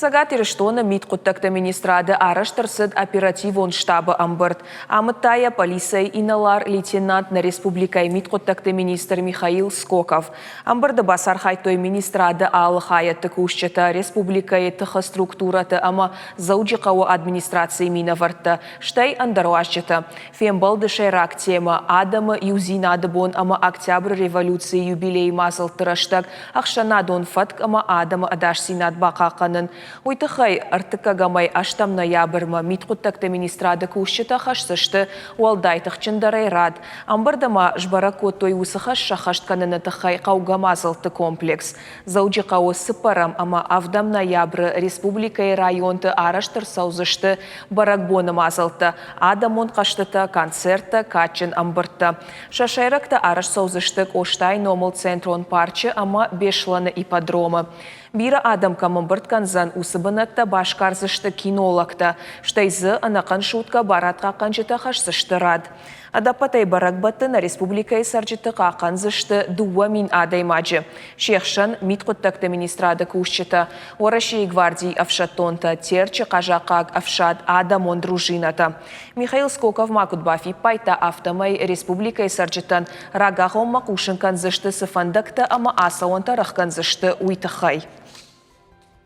Цӕгат Ирыстоны мидхъуыддӕгты министрады арӕзт ӕрцыд оперативон штабы ӕмбырд. Амыдта йӕ полицӕйы инӕлар-лейтенант нӕ республикӕйы мидхъуыддӕгты министр Михаил Скоков. Ӕмбырды бацархайдтой министрады алы хайӕдты кусджытӕ, республикӕйы тыхы структурӕты ӕмӕ Дзӕуджыхъӕуы администрацийы минӕвӕрттӕ, стӕй ӕндӕр уазджытӕ. Фембӕлды сӕйраг темӕ адӕмы иудзинады бон ӕмӕ Октябры революцийы юбилейы мадзӕлтты рӕстӕг ӕхсӕнадон фӕтк ӕмӕ адӕмы ӕдасдзинад бахъахъхъӕнын. Уый тыххӕй ӕртыккӕгӕмӕй ӕстӕм ноябрмӕ мидхъуыддӕгты министрады кусджытӕ хӕсдзысты уӕлдай тыхджындӕрӕй рад. Ӕмбырды ма сбӕрӕг кодтой уыцы хӕс сӕххӕст кӕныны тыххӕй хъӕугӕ мадзӕлтты комплекс. Дзӕуджыхъӕуы цыппӕрӕм ӕмӕ ӕвдӕм ноябры республикӕйы районты арӕзт ӕрцӕудзысты бӕрӕгбоны мадзӕлттӕ, адӕмон хъӕзтытӕ, концерттӕ, кадджын ӕмбырдтӕ. Сӕ сӕйрӕгтӕ арӕзт цӕудзысты Къостайы номыл центрон парчы ӕмӕ Беслӕны ипподромы. Бирӕ адӕм кӕм ӕмбырд кӕндзӕн, уыцы бынӕттӕ басгардзысты кинологтӕ, стӕй дзы ӕнӕхъӕн суткӕ барадхъахъхъӕнджытӕ хӕсдзысты рад. Ӕдӕппӕтӕй бӕрӕгбӕтты нӕ республикӕйы цӕрджыты хъахъхъӕндзысты 2000 адӕймаджы. Се хсӕн мидхъуыддӕгты министрады кусджытӕ, Уӕрӕсейы гвардийы ӕфсӕддонтӕ, Терчы хъазахъхъаг ӕфсад, адӕмон дружинӕтӕ. Михаил Скоков ма куыд бафиппайдта, афтӕмӕй республикӕйы цӕрджытӕн рагагъоммӕ хъусын кӕндзысты, цы фӕндӕгтӕ ӕмӕ ацӕуӕнтӕ рӕхгӕндзысты, уый тыххӕй.